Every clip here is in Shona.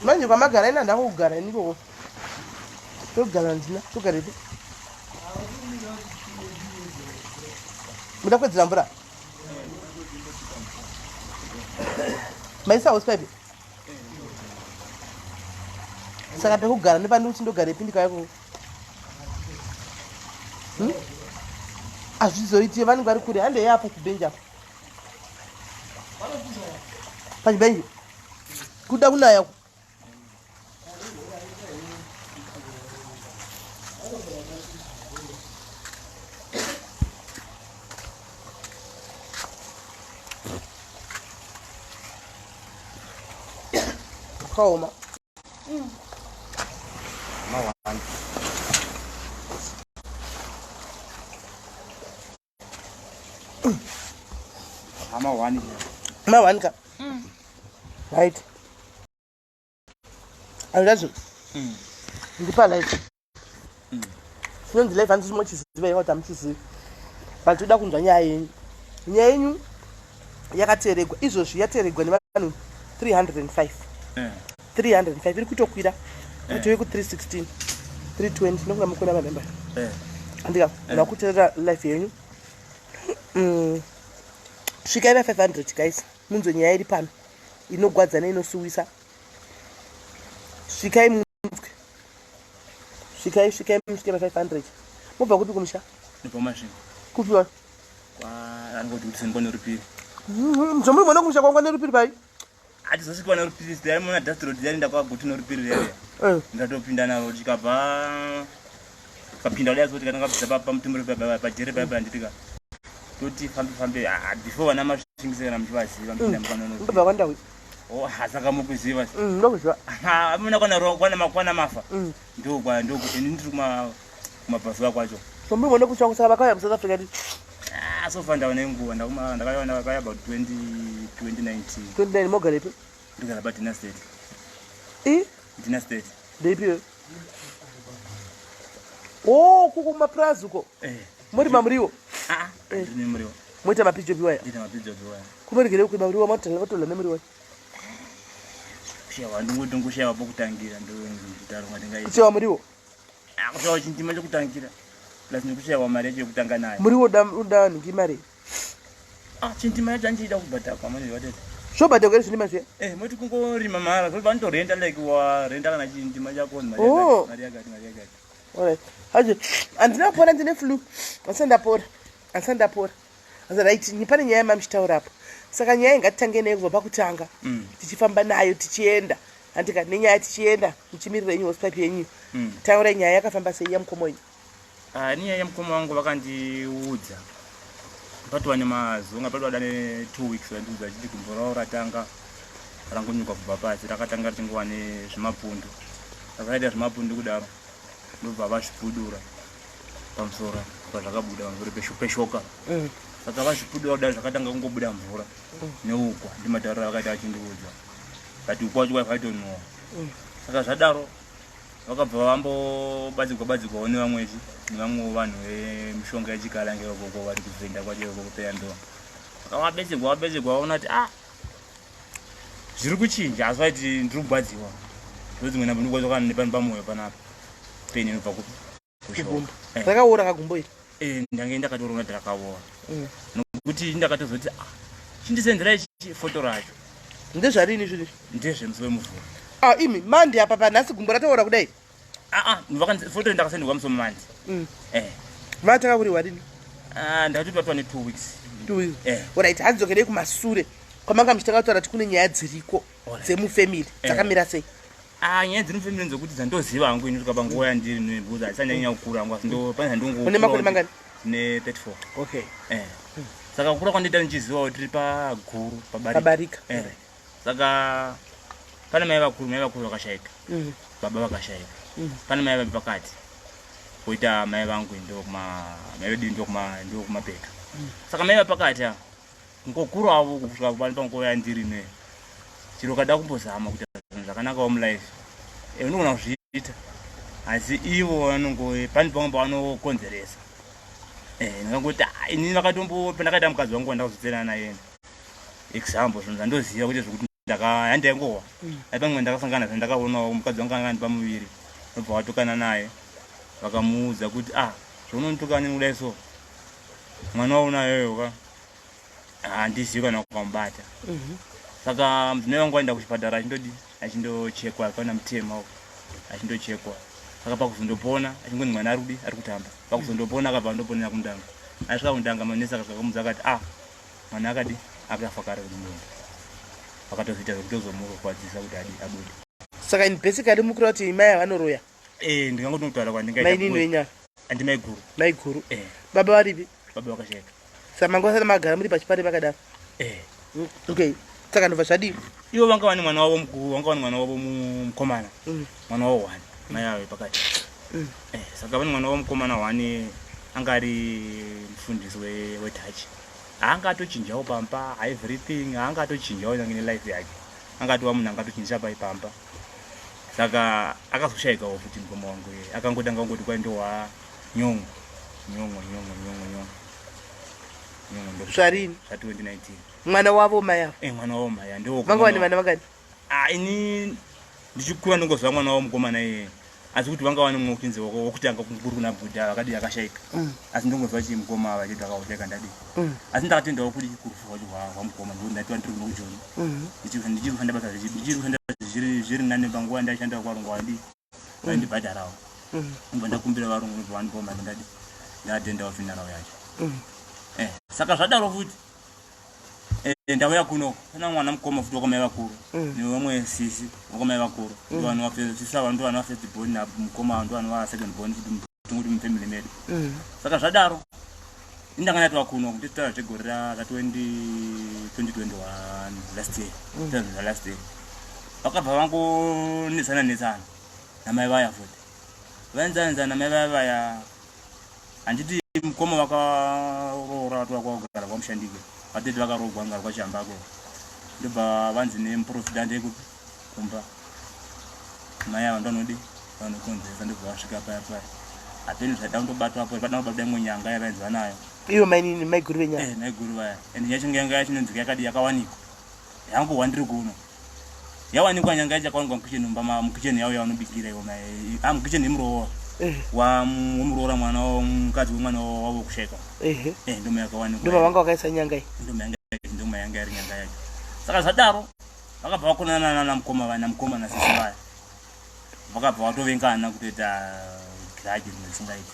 Manje kwamagara ina ndakugara ini koko. Togara ndina, togarepi? Muda kuwedzera mvura? Maisa house pipe? Saka pekugara nepandiri kuti ndogarepi ndikauya koko? Hmm? Hazvizoiti vanenge vari kure handei apa chibhenji apa. Pachibhenji. Kuda kunaya ku. Zvakaoma. Hama one. Ma one ka. Right. Andazi. Ndipa life. Sinonzi life handisi mochiziva iwa kuti hamuchizivi. But toda kunzwa nyaya yenyu. Nyaya yenyu yakateregwa izvozvi yateregwa nevanhu 305. 305 iri kutokwira kutove ku 316 320 nokunga mukona manhamba. Andika ndakuteerera life yenyu. Svikai va 500 guys munzwe nyaya iri pano inogwadza neinosuwisa. Svikai munzwe. Svikai svikai musvike pa 500. Mobva kupi kumusha? Ndobva kuMasvingo. Kupi wa? Kwa anongoti kuti sendikwa nerupiri. Zvamuri mwana kumusha kwangu nerupiri pai? Hatizosvikwa nerupiri dai muna dust road dai ndakwaguti nerupiri rere. Ndatopinda naro tikabva kapinda kudai so tikatanga kubvisa pamutumiro pajere paya panditika. Toti fambe fambe before vana Masvingo kana muchivaziva mpinda mukanono. Ndobva kwandawi. Oh, saka mukuziva. Ndokuziva. Ha, muna kwana kwana kwana mafa. Ndo kwa ndo ini ndiri kuma kumabvazuva kwacho. So muri mwana kutsva saka vakauya muSouth Africa ndi? Ah, so far ndaona nguva ndakuma ndakauya ndakauya about 20 2019. 29 mogarepi? Ndogara pa Dina State. I? Dina State. Ndeipi? Oh, kuko kumapurazi uko. Muri mamuriwo? Ah, ndine muriwo. Moita mapijobi waya? Ndine mapijobi waya. Kunoregerei kuima muriwo matola vatola nemuriwo? Kushawa ndingoshawa pokutangira ndaro ndingaita. Kushawa muriwo? Ah, kushawa chintima chokutangira. Plus nekushawa mari yacho yekutanga nayo. Muriwo uda nhingi mari? Ah, chintima yacho andichida kubhadhakwa manje vatete. Zvobhadhakwa here zvinima zviya? Moti kungorima mahara, zvoti vanotorenda like warenda kana chintima chako mari yakati, mari yakati, mari yakati. Alright. Haje, handina kupora ndine flu. Asi ndapora. Asi ndapora. Asi right, ni pane nyaya yamamuchitaura apo. Saka nyaya ngatitange nayo kubva pakutanga. Tichifamba nayo tichienda. Handika nenyaya tichienda muchimirira yenyu hosepipe yenyu. Taurai nyaya yakafamba sei yamukoma wenyu? Ah, nyaya yamukoma wangu vakandiudza. Patova nemazuva, patova dane 2 weeks vandiudza vachiti gumbo ravo ratanga rangonyuka kubva pasi, rakatanga richingova nezvimapundu. Rakaita zvimapundu kudaro, ndobva vazvipudura pamusoro pazvakabuda pamusoro peshoka. Saka vazvipudura kudaro zvakatanga kungobuda mvura neukwa, ndimatauriro avakaita vachindiudza. But ukwa wacho hwaitonhuwa. Saka zvadaro vakabva vambobatsirwa batsirwawo nevamwe nevamwewo vanhu vemishonga yechikalange ikoko vari kuvhenda kwacho ikoko kupera ndo. Saka vabetserwa vabetserwa vaona kuti ah zviri kuchinja asi vaiti ndiri kugwadziwa. Ndodzimwe nhambo ndikugwadziwa kana nepano pamoyo panapa. Pain inobva kupi? Kugumbo. Rakaora kagumbo iri? Ndange ndakatorona kuti rakaora. Nokuti ndakatozoti ah chindisenderai foto racho. Ndezvarini izvi? Ndezvemusi wemuvhuro. Ah, imi mandi apa panhasi gumbo ratoora kudai? Ah, ah, foto ndakasenderwa musi wemandi. Vatanga kuriwa rini? Ah, ndakati patwa ne 2 weeks. 2 weeks. Alright, hadzidzokerei kumasure. Kwamanga muchitanga kutaura kuti kune nyaya dziriko dzemufamily dzakamira sei? Ah, nyaya dziri mufamily ndzekuti dzandoziva hangu ini kusvika panguva yandiri because handisanyanya kukura hangu asi ndo pane zvandongo Une makore mangani? Ne 34. Okay. Saka kukura kwandoita ndichiziva kuti tiri paguru pabarika. Pabarika. Saka pane mai vakuru, mai vakuru vakashaika. Baba vakashaika. Pane mai vapi pakati. Koita mai vangu ndo kuma mai vedu ndo kuma ndo kumapeto. Saka mai vapakati ava ngokuru avo kusvika pano panguva yandiri ne chiro kada kumbozama kuita zvinhu zvakanakawo mulife. Unogona kuzviita asi ivo vanongo pane pamwe pavanokonzeresa. Ndingangoti inini vakatombo pandakaita mukadzi wangu wandakazotserana naye. Example, zvinhu zvandoziva kuti zvekuti handaingohwa mm. Ai pamwe ndakasangana zvandakaonawo mukadzi wangu anga andipa muviri, ndobva watukana naye, vakamuudza kuti ah, zvaunonditukana kudai so mwana waunayoyo ka handizivi kana ukamubata. Saka mudzimai wangu aenda kuchipatara achindodi achindochekwa kana mutema uko achindochekwa. Saka pakuzondopona achingoni mwana ari kudi ari kutamba. Pakuzondopona akabva andoponera kundanga. Asvika kundanga manesi akasvika kumudza akati ah, mwana akadi akafa kare kumunda. Vakatozoita zvekutozomurwadzisa kuti adi abude. Saka in basically mukura kuti mai vanoroya? Eh, ndingangototaura kwandingaita. Mainini wenya? Andi maiguru. Maiguru. Eh. Baba varipi? Baba vakashaika. Saka manga vasati magara muri pachipare pakadaro? Eh. Okay. Saka ndobva zvadii? Ivo vanga vane mwana wavo mukuru, vanga vane mwana wavo mukomana. Mwana wavo one, mai avo pakati. Eh, saka vane mwana wavo mukomana one anga ari mufundisi weTouch. Anga atochinjawo pamba, everything, anga atochinjawo nyange nelife yake. Anga atova munhu anga atochinjisa pai pamba. Saka akazoshaikawo futi mukoma wangu iye. Akangoti angangoti kwai ndowa nyongo. Nyongo, nyongo, nyongo, nyongo. Nyongo ndo. Zvarini? Zva 2019. Mwana wavo mai ava? Eh, mwana wavo mai ndo. Vanga vane vana vakani? Ah, ini ndichikura ndongozva mwana wavo mukomana iye. Asi kuti vanga vane mumwe kuchinzi wokutanga kuri kuna Bhudha vakadi akashaika. Asi ndongozva chi mukoma ava chete akashaika ndadi. Asi ndakatendawo kuri kurufu rwacho rwamukoma ndokuti ndaitiva ndiri kuno kuJoni. Ndichiri kushanda basa ndichiri kushanda zviri nani panguva ndaishanda kwarungu wandi vaindibhadharawo. Ndobva ndakumbira varungu ndobva vandipawo mari ndadi ndatendawo funeral yacho. Eh, saka zvadaro futi eh, ndauya kuno kana mwana mukoma futi wakamai vakuru nevamwe sisi wakamai vakuru ndovanhu sisi ava ndovanhu va first born na mukoma ndovanhu va second born futi tingoti mufamily medu. Saka zvadaro indanga ndatova kuno nditotaura zvegore ra 2021, last year. Taura last year vakabva vangonetsana netsana namai vaya futi, vaenzana namai vaya vaya. Handiti mukoma vakaroora vatova kwakugara kwamushandike, vatete vakaroogwa ngara kwachihambako, ndobva vanzi nemuprofita ndekupi kumba mai ava ndovanodi vanokonzeresa. Ndobva vasvika paya paya hapeni zvaida kundobatwa apo pada kubatwa imwe nyanga yavainzi vanayo. Iyo mainini maiguru venyanga? Eh, maiguru vaya. And yacho nyanga yacho inonzi yakadi yakawanikwa yangu wandiri kuno yawanikwa nyanga yacho yakawanikwa mukicheni mumba mukicheni yavo yavanobikira ivo mai ah, mukicheni yemuroora wemuroora mwana mukadzi wemwana wavo kushaika. Eh, ndoma yakawanikwa. Ndoma vanga vakaisa nyanga iyi? Ndoma yanga iri nyanga yacho. Saka zvadaro vakabva vakonana namukoma vaya, namukoma nasisi vaya, vakabva vatovengana kutoita grudge rimwe risingaiti.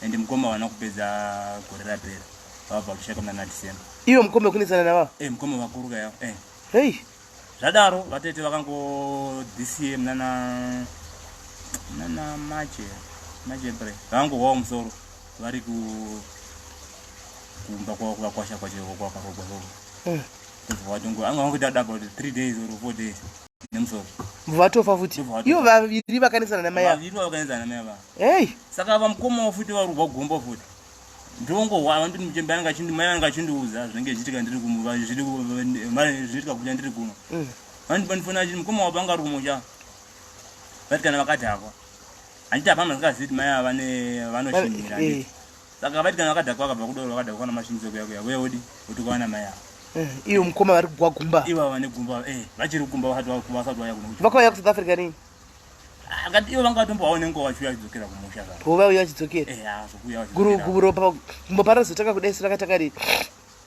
And mukoma vana kupedza gore rapera vakabva vakushaika muna naDecember. Iyo mukoma wekunetsana navavo? Eh, mukoma vakuru kaya, eh. Hei. Zvadaro vatete vakango this year munana March April vakangohwawo musoro vari kumba kwavo kuvakwasha kwacho kwakarogwa soko. Ndobva vatongo anga vangoita about 3 days or 4 days nemusoro. Vatofa futi? Ivo vaviri vakanetsana namai ava? Vaviri vakanetsana namai ava. Hei. Saka vamukoma futi varugwa gomba futi ndongohwa vanditi muchembe anga achindi mai anga achindiudza zvinenge zvichiitika ndiri kuno, zvinoitika kucha ndiri kuno. Vandifona achiti mukoma wavo anga ari kumusha vati kana vakadhakwa, handiti hapana vasingazivi kuti mai ava vanoshinhira, handiti? Saka vati kana vakadhakwa vakabva kudoro vakadhakwa kana mashinjiso kuya kuya uya wodi wotukawana mai ava. Iyo mukoma vari kugwa gumba? Ivo vane gumba, eh, vachiri kugumba vasati vauya kuno. Vakauya kuSouth Africa rini? Akati ivo vanga vatombovawo nenguva vachiuya vachidzokera kumusha zvavo. Vo vauya vachidzokera? Eh, ah, zvokuuya vachidzokera. Guburo gumbo parazotanga kudai rakatanga rini?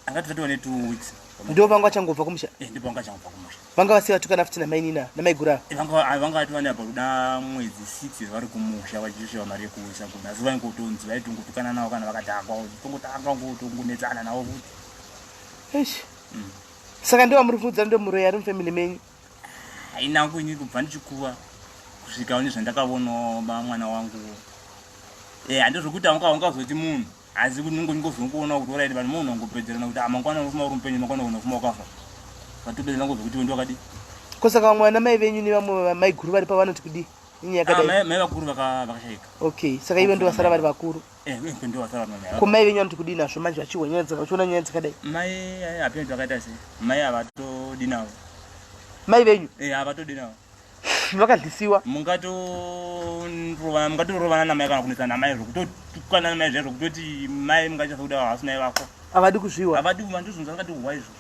Angati vatova ne 2 weeks. Ndo vanga vachangobva kumusha? Eh, ndipo vanga vachangobva kumusha. Vanga vasiya vatukana futi namainina namaiguru ava? Eh, vanga vatova ne about kuda mwedzi 6 vari kumusha vachisviwa mari yekuuisa kuno, asi vaingotonzi vaitongotukana navo kana vakadhakwa, tongotanga ngotongonetsana navo futi. Eish. Saka ndo vamuri kuudza ndo muroyi ari mufamily menyu? Haina ini kubva ndichikura kusvika une zvandakavonawo mwana wangu, eh, handizvokuti ungazoti munhu, asi kuti ngozongoona kuti alright, vanhu munhu angopedzerana kuti ah, mangwana unofuma uri mupenyu, mangwana unofuma wakafa, vatopedzerana ngozokuti iwe ndiwakadi. Ko saka vamwe vana mai venyu nevamwe maiguru vari pavanoti kudii inyaya yakadai? Ah, mai vakuru vakashaika. Okay, saka ivo ndo vasara vari vakuru? Eh, ndo vasara mai. Ko mai venyu vanoti kudii nazvo manje vachihwa nyaya vachiona nyaya dzakadai? Mai hapeni vakaita sei, mai havatodi navo. Mai venyu? Eh, havatodi navo. Vakadlisiwa. Mungatorovana namai kana kunetsana namai zvokutotukana namai zviya zvokutoti mai mungaita sekuti havasi mai vako. Havadi kuzviwa. Havadi, vandozvinhu zvakati hwa izvozvo.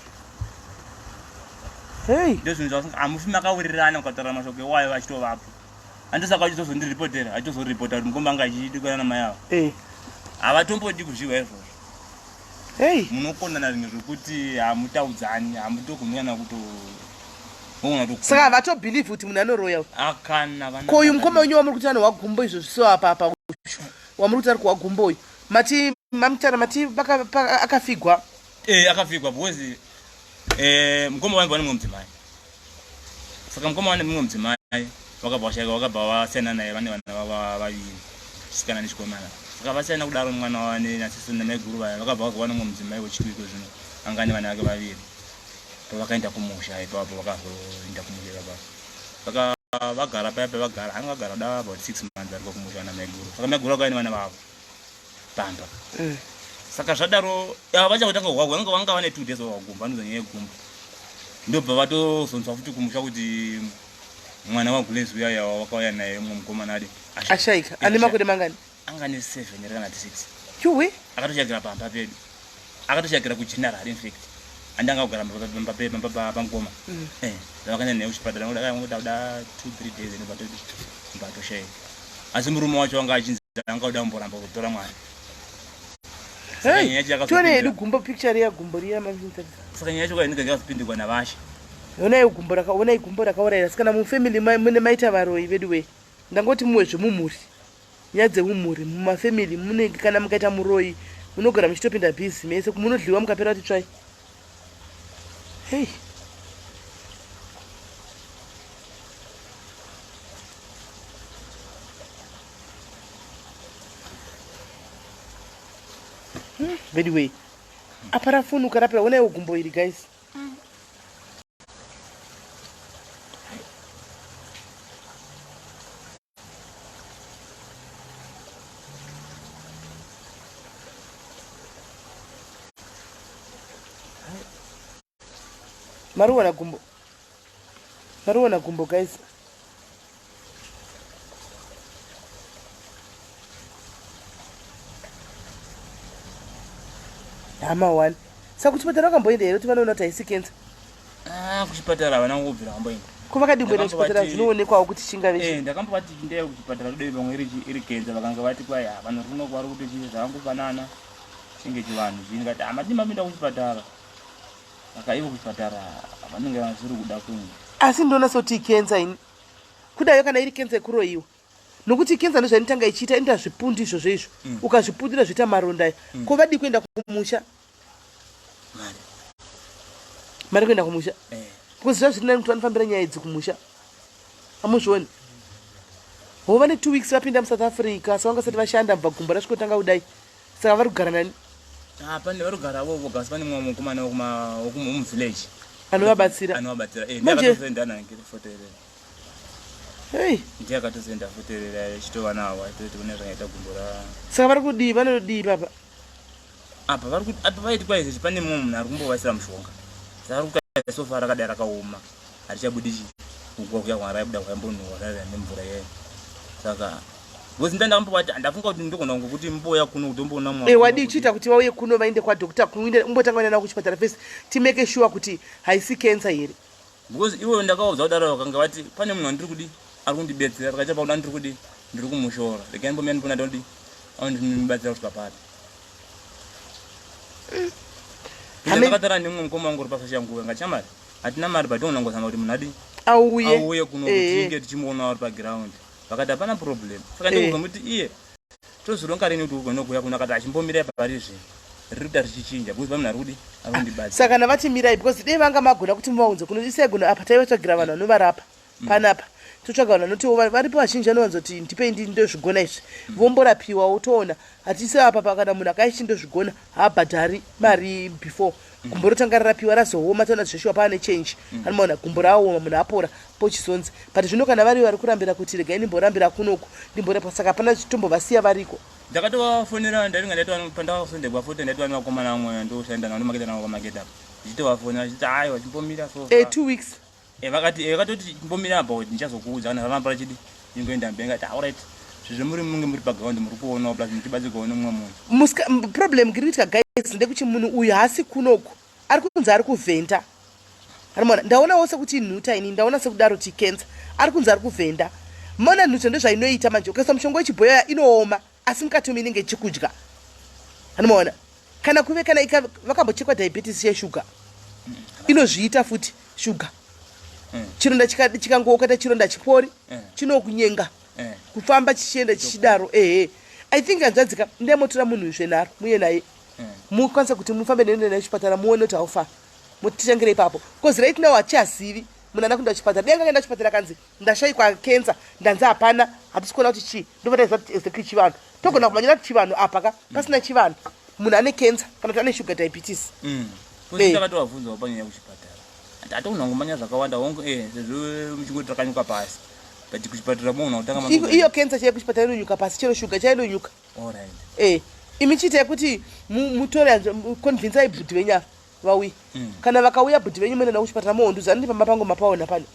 Hey. Ndozvinhu zvasinga hamufi makawirirana ukataura mashoko iwayo vachitovapo. Andosaka achitozondiripotera, achitozoripota kuti mukoma anga achidikana namai ava. Eh. Havatombodi kuzviwa izvozvo. Hey. Munokonana zvinhu zvekuti hamutaudzani, hamutogoni kana kuto Saka havatobelieve kuti munhu anoroya uyu. Akana vana. Ko uyu mukoma wenyu wamuri kuti anohwa gumbo izvo zviso apa apa wamuri kuti ari kuhwa gumbo uyu. Mati mamutara mati akafigwa. Eh akafigwa because eh mukoma wangu vane mumwe mudzimai. Saka mukoma wane mumwe mudzimai vakabva vashaika vakabva vasiyana naye vane vana vaviri chisikana nechikomana. Saka vasiyana kudaro mwana wane nasisi namaiguru vaya vakabva vazowana mumwe mudzimai wechidiki zvino anga ane vana vake vaviri. Pavakaenda kumusha ipapo vakazoenda kumusha ipapa. Saka vagara paya pavagara anga vagara da about 6 months variko kumusha namaiguru. Saka maiguru vakauya nevana vavo. pamba mm. Saka zvadaro ava vachakutanga kuhwahwa vanga vanga vane 2 days vahwagumba vanoza nyaya yegumba ndobva vatozonzwa futi kumusha kuti mwana wagulezi uya yawa wakauya naye mumwe mukomana adi ashaika ane makore mangani anga ane 7 here kana 6 yuwe akatoshaikira pamba pedu akatoshaikira kugeneral in fact andanga kugara pamba pamukoma mm. eh vakaenda naye kuchipatara ngoda 2 3 days vatoshaika asi murume wacho wanga achinzi anga kuda kumboramba kutora mwana. Tione hedu gumbo picture riya gumbo riya saka nyaya yacho kainenge yakazopindirwa navashe. Onai gumbo raka onai gumbo rakaurayira sikana mufamily mune maita varoyi vedu wee ndangoti mumwe zvemumhuri nyaya dzemumhuri mumafamily munenge kana mukaita muroyi munogara muchitopinda busy mese munodliwa mukapera kuti tsvai hey Anyway, apa rafunuka rapera onaiwo gumbo iri guys. Mariona gumbo. Mariona gumbo guys. Hama one. Saka kuchipatara vakamboenda here kuti vanoona kuti haisi cancer? Ah, kuchipatara havana kungobvira vamboenda. Ko vakadii kuenda kuchipatara zvinoonekwawo kuti chingave chii? Eh, ndakambovati chindai kuchipatara kudai pamwe iri iri cancer vakanga vati kwai ah, vanhu runo vari kuti chii zvakangofanana chinge chivanhu chii ndikati ah, madii mapinda kuchipatara. Saka ivo kuchipatara vanenge vasiri kuda kuenda. Asi ndinoona sekuti ikenza ini. Kudayo kana iri kenza yekuroyiwa. Nokuti kenza ndozvainotanga ichiita inoita zvipundu izvozvo izvo. Mm. Ukazvipundira zvoita maronda aya. Mm. Ko vadii kuenda kumusha? Mari. Mari kuenda kumusha. Eh. Because zvazviri nani kuti vanofambira nyaya idzi kumusha. Amuzvioni? Ho vane 2 weeks vapinda muSouth Africa saka vangasati vashanda mubva gumbo rasvikotanga kudai. Saka vari kugara nani? Ah, pane vari kugara vo voga asi pane mumwe mukomana wekuma wekuvillage. Anovabatsira. Anovabatsira. Eh, ndiye akatosenda nange foto ere. Hey. Ndiye akatosenda foto ere achitova nawo achitoti kune zvangaita gumbo ra. Saka vari kudii vanodii papa? Apa vari kuti apa vaiti kwai izvi pane mumwe munhu ari kumbovaisira mushonga. Saka vari kuti sofa rakadai rakaoma. Harichabudi chi kugwa kuya kwaraibuda kwaimbonhuhwa raiva nemvura iyayo. Saka because nda ndakambovati ndafunga kuti ndogona kunge kuti mbouya kuno kuti omboona mwana. Eh wadii chiita kuti vauye kuno vaende kwa doctor kuinde umbotanga vaenda navo kuchipatara first timeke sure kuti haisi cancer here. Because ivo ndakaudza kudaro vakanga vati pane munhu wandiri kudi ari kundibetsera vakaita pakuda ndiri kudi ndiri kumushora regai ndimbomira ndipona ndodi aundibatsira kusvika papi. Ndakataura nemumwe mukoma wangu uri pasocial nguva ngati shamwari hatina mari but togona kungozama kuti munhu adi auye auye kuno kuti eh. tinge tichimuona ari paground vakati hapana problem saka eh. ndikuzomuti iye tozvironga rini kuti ugone kuuya kuno akati achimbomira pari zvino riri kuita richichinja because pamunhu ari kudi ari kundibatsira saka kana vati mirai because dei vanga magona kuti muvaunze kuno isaigona apa taivatsvagira vanhu vanovarapa mm. panapa totsvaga vanhu vanotiwo varipo vazhinji vanowanzoti ndipei ndi ndozvigona izvi mm. vomborapiwawo toona hatisi apa pa kana munhu akaichi ndozvigona haabhadhari mari before mm. gumbo rotanga rarapiwa razooma toona zveshuwa paane change mm. anomaona gumbo raoma munhu apora pochizonzi but zvino kana vari vari kurambira kuti regai ndimborambira kunoku ndimborapwa saka hapana tombovasiya variko ndakatovafonera ndainga ndaitwa pandakasondegwa foto ndaitwa nevakomana vamwe ndoshanda navo ndomaketa navo pamaketa apa ndichitovafonera ndichiti aiwa chimbomira so eh, 2 weeks Eh, vakati eh, vakatoti chimbomira apa kuti ndichazokuudza kana raramba rachidi ingoenda mberi ngati alright zvezvo muri munge muri paground muri kuonawo plus muchibatsirwawo nemumwe munhu Muska, problem iri kuitika guys ndekuti munhu uyu haasi kunoku ari kunzi ari kuvhenta. Anomona ndaonawo sekuti inhuta ini ndaona sekudaro kuti ikensa ari kunzi ari kuvhenda mona nhuta ndozvainoita manje ukaisa mushonga wechibhoyoya inooma asi mukati umu inenge ichikudya anomaona kana kuve kana vakambochekwa diabetes yeshuga inozviita futi shuga chironda chikangoukata chironda chipori chinokunyenga kufamba chichienda chichidaro ehe i think hanzvadzika ndemotora munhu zvenharo muye naye mukwanisa kuti mufambe nende naye chipatara muone kuti haufa mutitangire ipapo bcause right now hatichazivi munhu ana kuenda kuchipatara dai angaenda kuchipatara kanzi ndashaikwa cancer ndanzi hapana hatisi kuona kuti chii ndobva kuti exactly chivanhu togona kumanyira kuti chivanhu apa ka pasina chivanhu munhu ane cancer kana kuti ane sugar diabetes. Mm. Takatovabvunzawo panyaya kuchipatara hationa kumanya zvakawanda hongu eh sezvo muchingoti rakanyuka pasi but kuchipatara moona kutanga iyo cancer chaiyo kuchipatara inonyuka pasi chero sugar chaiyo inonyuka. Alright. Eh imi chiitai kuti mutore convince bhudhi venyu ava vauye mm. Kana vakauya bhudhi venyu muende navo kuchipatara mohonduza andi pamba pangu mapaona pano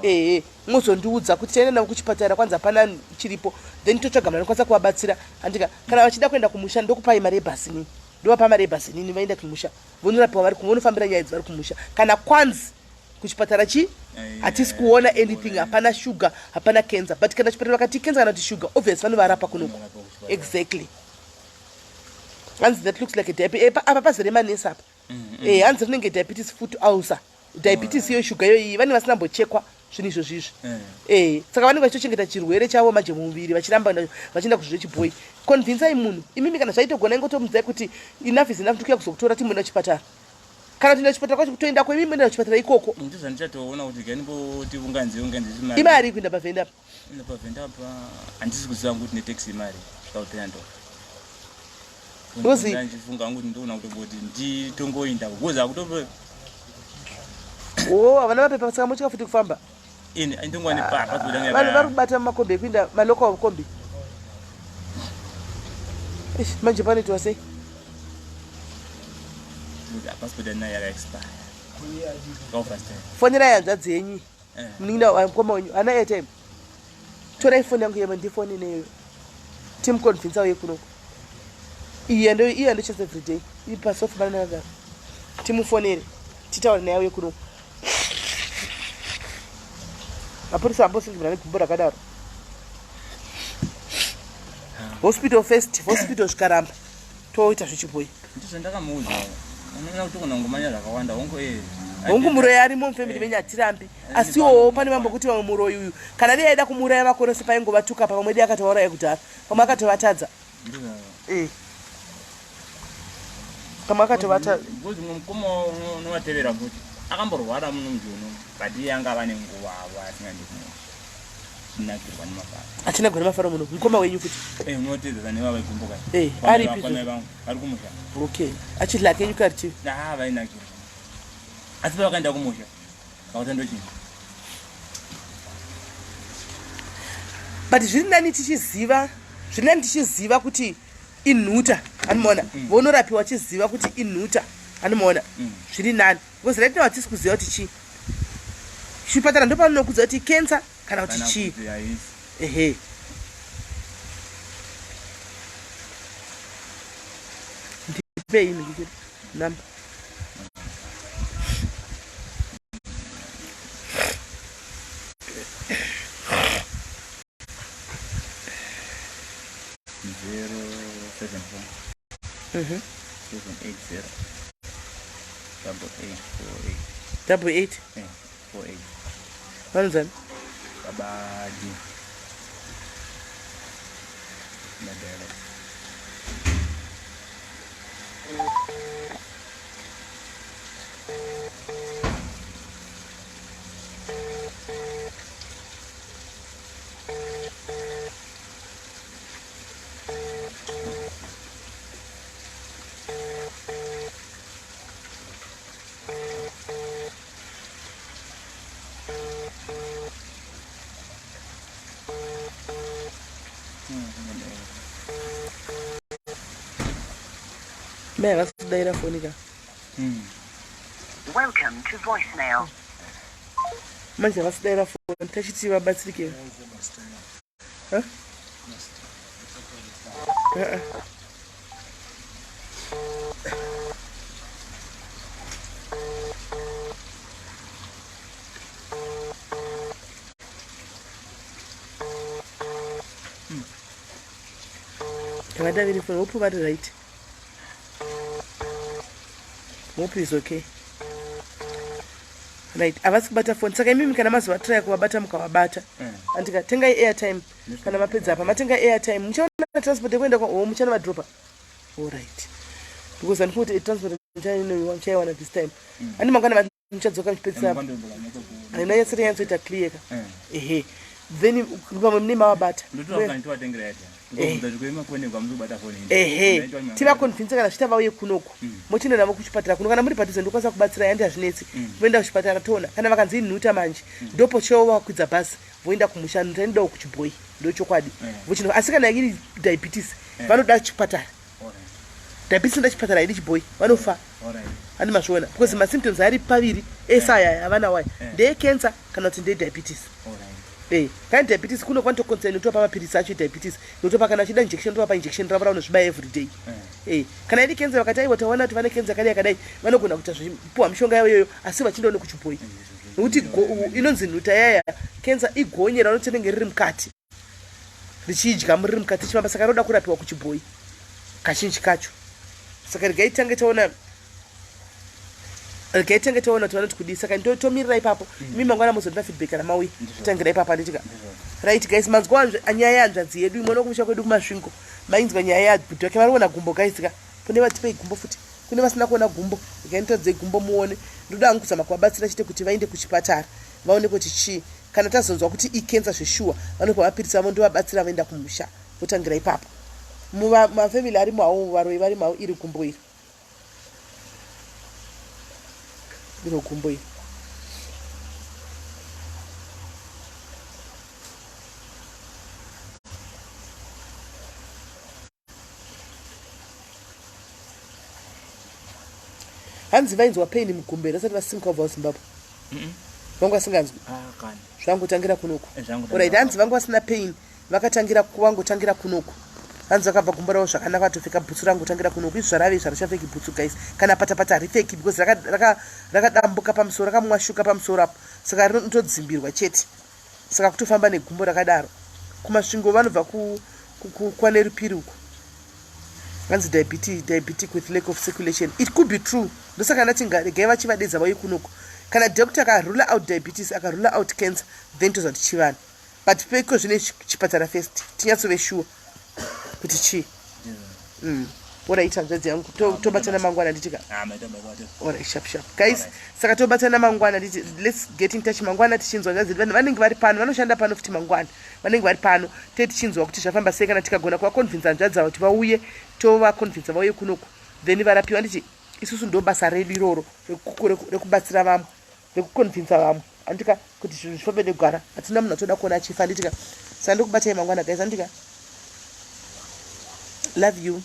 eh, ehe mozondiudza kuti taenda navo kuchipatara kwanzi hapana chiripo then totsvaga munhu anokwanisa kuvabatsira handika kana vachida kuenda kumusha ndokupai mari yebhasi nini ndovapa mari yebhasi nini vaenda kumusha vonorapiwa vari vonofambira nyaya idzi vari kumusha kana kwanzi kuchipatara chi hatisi kuona anything hapana sugar hapana cancer but kana chipatara vakati cancer kana kuti sugar obvious vanovarapa kunoku exactly hanzi that looks like a diabetes eh, apa pazere manesi apa eh, hanzi rinenge diabetes foot ulcer diabetes iyo shuga iyo iyi vanenge vasina mbochekwa zvinhu izvo zvizvi eh saka vanenge vachitochengeta chirwere chavo manje mumuviri vachiramba vachienda kuzvechibhoyi convinsai munhu imimi kana zvaitogona ingotomudzai kuti enough is enough ndikuya kuzokutora timboenda kuchipatara kana kuenda kuchipatara kwacho kutoenda kwemi moenda kuchipatara ikoko ndizvandichatoona kuti ganimboti unganzi unganzi imari imari kuenda pavhenda apa enda pavhenda apa handisi kuziva kuti netaxi imari svika kutenda Because ndichifunga hangu kuti ndoona kutongoti nditongoenda because akutope oh havana mapepa saka motya futi kufamba ini ndingova nepapa vanhu vari kubata mumakombi ekuenda malocal kombi Eish, manje panoitwa sei passport yanayo yakaexpire fonerai hanzvadzi yenyu eh. munin'ina mukoma wenyu hana airtime torai foni yangu yema ndifone neyo timuconvince auye kunoko iye ndo iye ndochesa everyday iri pasofa pana nakagara timufonere titaure naye auye kunoko mapurisa ambosungirwa negumbo rakadaro hospital first hospital zvikaramba toita zvechibhoyi ndizvo ndakamuudza unoona kuti kuna ngomanya zvakawanda hongu eh hongu muroyi arimo mufamily menyu hatirambi asiwo pane mambo kuti vamwe muroyi uyu kana dai aida kumuuraya vakorose paingovatuka pa pamwe dai akatovauraya kudhara pamwe akatovatadza eh pamwe akatovatadza because mumwe mukoma unovatevera futi akamborwara muno mujoni but iye anga ava nenguva avo asingandi kunakirwa nemafaro achinagwa nemafaro muno mukoma wenyu futi eh unotedzesa nevava igumbuka eh aripi ari kumusha okay achidla kenyu karitivi ah vainakirwa asi pavakaenda kumusha vakuta ndochii but zviri nani tichiziva zviri nani tichiziva kuti inhuta anomaona mm. vonorapiwa vachiziva kuti inhuta anomaona mm. zviri nani because right now hatisi kuziva kuti chii chipatara ndopanonokudza kuti cancer kana kuti chii ehe ndipei number 074 780 8848 88 48 vanonzani baba D Madela Mai havasi kudaira foni ka. Welcome to voicemail. Manje havasi kudaira foni tachiti vabatsirike. Huh? Uh-uh. Havadaviri phone. Hope vari right. Hope is okay. Right, havasi kubata phone. Saka imimi kana mazovatraya kuvabata mukavabata. Andika tengai airtime kana mapedza apa. Matenga airtime. Muchaona transport yekuenda kwa oh muchana vadropa. All right. Because andifuni kuti transport muchaiwana this time. Andi mangwana muchadzoka muchipedzisa apa. Haina yese yanyatsoita clear ka. Ehe. Then pamwe mune mavabata. Ehe. Tivaconvince kana zviita vauye kunoku. Mochienda navo kuchipatara kuno kana muri padhuze ndokwanisa kubatsira yandi hazvinetsi. Voenda kuchipatara toona kana vakanzi inhuta manje. Ndopochewo vakwidza bhazi voenda kumusha nhuta inodawo kuchibhoyi ndochokwadi. Vochino asi kana iri diabetes vanoda chipatara. Diabetes inoda chipatara haidi chibhoyi vanofa. Handi mazviona because masymptoms ari paviri ese aya havana waya ndeye cancer kana kuti ndeye diabetes. Kana diabetes kuno kwanotokonzera notopa mapiritsi acho ediabetes notopa kana achida injection topa injection ravo raunozvibaya every day. Kana iri cancer vakati aiwa taona kuti vane cancer yakadai yakadai vanogona kuita zvipuwa mishonga yavo iyoyo asi vachindawo nekuchibhoyi nokuti inonzi nhuta yaya cancer igonye raunoti rinenge riri mukati richidya riri mukati richifamba saka roda kurapiwa kuchibhoyi kazhinji kacho. Saka regai tange taona regai tange taona kuti vanoti kudii. Saka tomirira ipapo. Imi mangwana muzondipa feedback kana mauya totangira ipapo handitika. Right guys, manzwa nyaya yehanzvadzi yedu imwe nokumusha kwedu kuMasvingo. Mainzwa nyaya yabhudhi wake vari kuona gumbo guys ka. Kune vatipei gumbo futi. Kune vasina kuona gumbo. Regai nditadzei gumbo muone. Ndoda hangu kuzama kuvabatsira chete kuti vaende kuchipatara. Vaone kuti chii. Kana tazonzwa kuti icancer zveshuwa vanopa mapiritsi avo ndovabatsira voenda kumusha. Votangira ipapo. Mumafamily arimo hawo varoyi varimo hawo iri gumbo iri. Iro gumbo iri. Hanzi vainzwa pain mugumbo here vasati vasimuka kubva kuZimbabwe? Vangu vasinganzwi. Zvangotangira kunoku. Alright, hanzi vangu vasina pain vakatangira vangotangira kunoku. Hanzi vakabva gumbo ravo zvakanaka vatopfeka bhutsu rangotangira kunoku. Izvi zvarave izvi harichapfeki bhutsu guys. Kana patapata haripfeki because rakadambuka pamusoro rakamwashuka pamusoro apo. Saka rinotodzimbirwa chete. Saka kutofamba negumbo rakadaro. KuMasvingo vanobva kwanerupiri uko. Hanzi diabetic with lack of circulation. It could be true. Ndosaka ndati regai vachivadedza vauye kunoku. Kana doctor akarule out diabetes, akarule out cancer, then toziva kuti chivanhu. But peko zvine chipatara first. Tinyatsove sure kuti chii. Alright, hanzvadzi yangu. Tobatana mangwana nditika. Alright, sharp sharp. Guys, saka tobatana mangwana nditi let's get in touch mangwana tichinzwa hanzvadzi vanhu vanenge vari pano vanoshanda pano futi mangwana. Vanenge vari pano tete tichinzwa kuti zvafamba sei kana tikagona kuvaconvince hanzvadzi avo kuti vauye tovaconvince vauye kunoku then varapiwa nditi isusu ndo basa redu iroro rekubatsira vamwe rekuconvince vamwe andika kuti zvinhu zvifambe negwara. Hatina munhu atoda kuona achifa anditika. Saka ndikubatai mangwana guys anditika. Love you.